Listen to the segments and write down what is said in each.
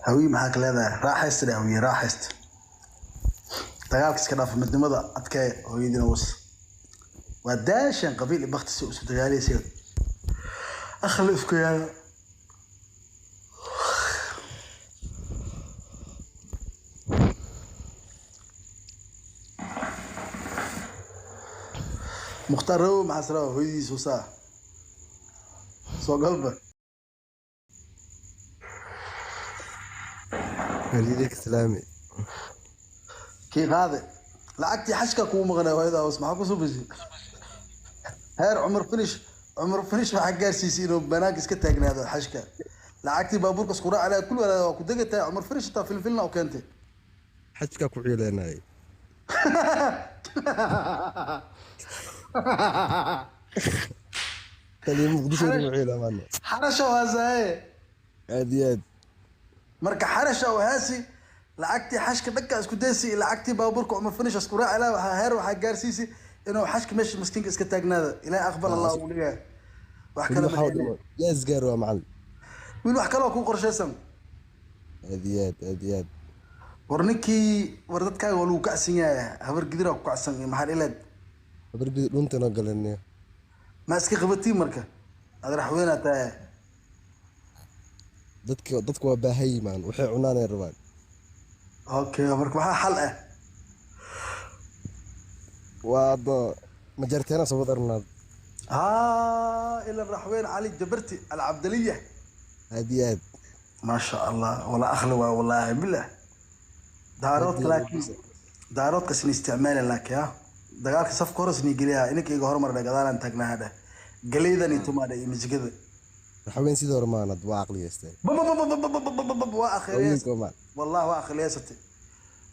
Hawiye maxaa ka leedahay? Raaxaysta dheh hawiye, raaxaysta. Dagaalka iska dhaafa, midnimada adkee, hooyadiina was. Waa daashan qabiil iyo bakti si isu dagaalaysa. Akhli isku yaala. Mukhtaar Rawow maxaa sara hooyadiis wasaa soo galba. Waliidka salaami. Kii qaade lacagtii xashka kugu maqnay hooyada hoos maxaa ku subisay? Heer Cumar Finish, Cumar Finish waxaa gaarsiisay inuu banaanka iska taagnaado xashka. Lacagtii baabuurka isku raaci lahaa kulli waa ku degataa Cumar Finish, xitaa filfilna u keentay. Xajka ku ciilanayay. Tani Muqdisho lagu ciilamaan. Xarasha waasaaye. Aad iyo aad. Marka xarasha oo haasi lacagtii xashka dhanka isku daysi, lacagtii baabuurka Cumar Finish isku raaci lahaa, waxaa heer waxaa gaarsiisay inuu xashka meesha miskiinka iska taagnaado. Ilaahay aqbal Allah uu leeyahay. Wax kale ma waxaa helin. Dhiman yaa isgaar waa macallin. Wiil, wax kaloo kuu qorshaysan? Aad iyo aad, aad iyo aad. War ninkii, war dadkaaga waa lagu kacsan yahay, habar gidiraa ku kacsan iyo maxaa dhileed. Habargidi dhuntana galanay. Ma iska qabatiin marka aad raxweynaa tahay? Dadka waa baahan yimaan, waxay cunaan ay rabaan. Okay, marka maxaa xal ah? Waa hadda majarteena soo wadarnaa. Haa, ila raxweyn Cali Jabarti Alcabdaliya. Aad iyo aad. ما شاء الله ولا أخلي والله بالله daaroodka, laakiin daaroodka sin isticmaali, laakiin ha dagaalka safka hore sini geliyaa, ininka iga hormar dheh, gadaalaan taagnaa dheh, galeydan iyo tumaadhe iyo misigada. Raxweyn sidii hore maanad waa aqliyeysteen. Babababababababab waa akhriyeys. Haweenka maan. Wallahi waa akhriyeysatay,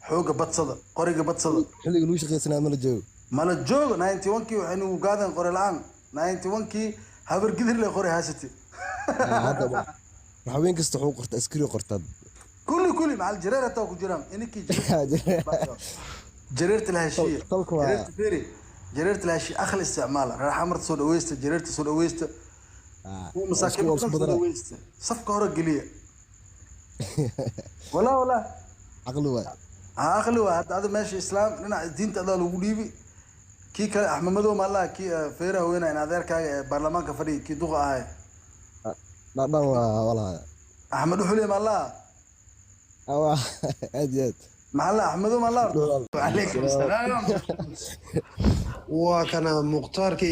xooga badsada, qoriga badsada. Xilliga lagu shaqaysanaa mala joogo. Mala joogo. 91-kii waxay nagu gaadeen qori la-aan. 91-kii habar gidir le qori haysatay. Hadda raxweyn kasta wuxuu qortaa askari qortaa. Kulli kulli macal jareer hataa ku jiraan ininkii jareerta la heshiiya. Tolka waa- Jareerta feri, jareerta la heshiiya, akhli isticmaala, reer xamarta soo dhaweysta, jareerta soo dhaweysta, kuwa masaakiinta isku dhan soo badanaa. dhaweysta, safka hore geliya, walaa walaa. Caqli waay. Ha, akhli waa hadda ada meesha islaam dhinaca diinta adaa lagu dhiibi. Kii kale Axmed Madow maalaha, kii feeraha weyna in adeerkaaga ee baarlamaanka fadhiya, kii duqa ahay. Dhadhan waa walaa. Axmed Uxule maalaha. Waa aad iyo aad. Maxaa la Axmedo maalaha? Calaykum salaam. Waa kana Mukhtaarka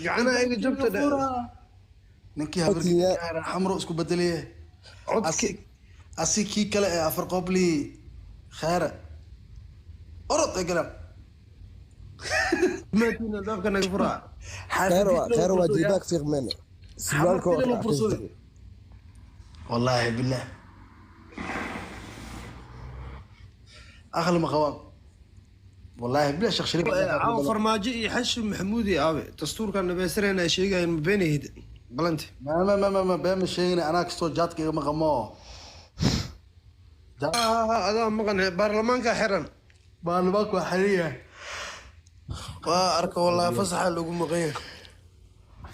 gacanaha iga jabta dhe. Ninkii Codkiga- habarkiisa xamro isku bedeliye. Codki. Asi kii kale ee afar qobli kheere orod ee galaan. Maatiin albaabka naga furaa. Khayr waa, khayr waa jibaak fiiqmeen surwaalka. Xamartida loo fursaday. Wallaahi billah aqli ma qabaan, wallaahi billah Sheekh Shariif. Caawa Farmaajo iyo Xashi Maxamuud iyo aabe dastuurkan dhamaystiran ay sheegayeen ma beenahayd balanti? Ma been ma sheegin, anaa kastoo jaadka igama qamo. Adaa maqan, baarlamaanka xiran. Baarlamaanku waa xariya. Waa arka wallahi, fasaxa lagu maqan yahay.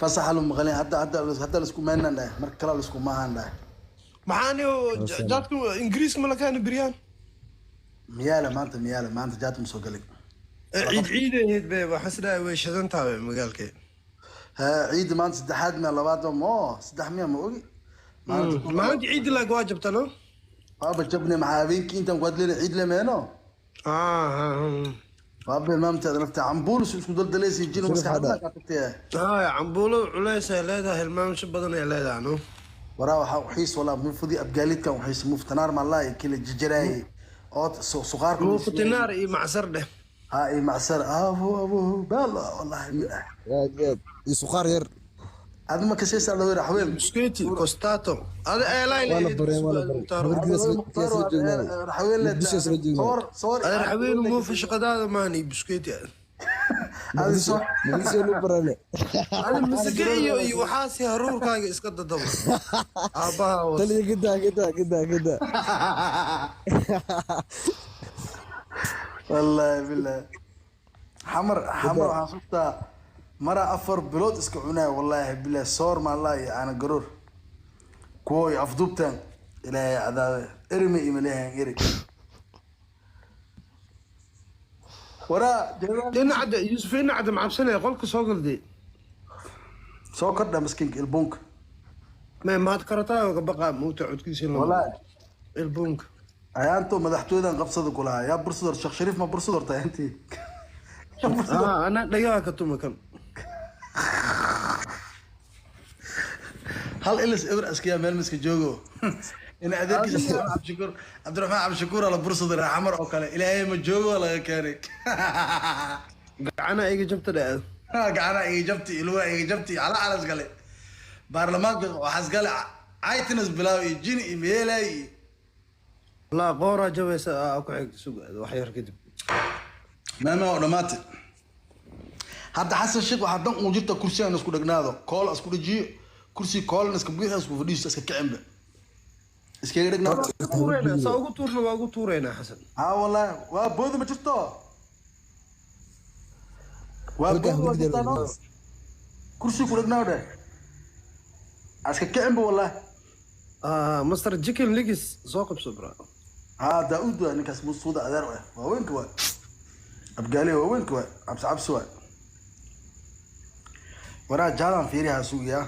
Fasaxa lu maqlin, hadda la isku meenan dhahay, marka kale la isku maahan dhahay. Maxaani jaadku Ingiriis ma la kaana beryaan? Miyaala maanta, miyaala maanta jaad ma soo galay. Ciid ciidahayd be, waxaan isdhahay way shidan tahay magaalka. Ha, ciidda maanta saddexaad miya, labaad mo saddex miya, ma ogi. Maalinta ciidi laag waa jabta no? Waaba jabne, maxaa habeenkii intaan ku hadlayna ciid lemeeno. Waaba hilmaamteeda nafta cambuulis isku daldalaysa jin maskaxda kaa tagtay. Haya, cambuulo culays ay leedahay, hilmaamsho badan ay leedahay no. Waraa waxaa uxiis walaa mufudi abgaalidkan uxiis muftanaar malaa kila jijaraayay oo suqaarka. Muufutinaar iyo macsar dheh. Ha, iyo macsar abo abo baala wallahi bilah. Aad iyo aad iyo suqaar yar. Adi ma kasaysaa loo yara xaween? Biscuiti costato ada eelay. Waa la bareen, waa la bareen. Habargida isla joognaa. Muqdisho isla joognaa. Ada raxweyn muufa shaqadaada maan iyo biscuiti. Muqdisho, Muqdisho lu barane. Ada masage iyo waxaasi haruurkaaga iska dadabo aabbaha was. Taliya gadaa gadaa gadaa gadaa. Wallahi bilah xamar xamar waxaan xasuustaa mara 4 bilood iska cunaya, wallahi bilah, soor maalaa iyo caana garoor. Kuwoy afduubtaan, ilaahay cadaabe, erima imalehan eri waraa. Dhinacda Yuusuf, dhinacda macabsanaya qolka soo galday. Soo kordha miskiinka ilbuunka. Ma maad karataa ka baqa muuta codkiisa in la Wallaahi. Ilbuunka. Ayaanto madaxtooyadan qabsada ku lahaa yaa bursador Sheekh Shariif ma bursadorta ayaantii? Ah, ana dhagaha ka tuma kan. Hal ilis eber askiyaa meel miska joogo in adeerkiisa Cabdishakuur, Cabdiraxmaan Cabdishakuur la bursaday xamar oo kale, ilaahay ma joogo laga keenay. Gacana iga jabta dhaa. Gacana iga jabti, ilwa iga jabti, cala calas gale baarlamaanka waxaas gale caytinas bilaaw iyo jini iyo meelay iyo La qoora jabaysa aa ku xigta, suga wax yar kadib. Maama oo dhamaatay. Hadda Xasan Sheekh waxaa dan uu jirta kursigan isku dhegnaado, koola isku dhejiyo kursi, koolan iska buuxa, isku fadhiisto, iska kicinba iskaga dhegnaado. Tuureynaa saa ugu tuurna, waa ugu tuureynaa Xasan. Haa wallahi, waa boodi ma jirto, waa boodi waa jirtaa, no? Kursi ku dhegnaado dheh, iska kicinba wallahi. Ah, Master Chicken Ligis soo qabso bra. Haa, Daauud waa ninkaas musuuda adeer ah, waaweynka waa abgaaliya, waaweynka waa cabsi cabsi waa waraa jaadan fiirihaa sugiyaa.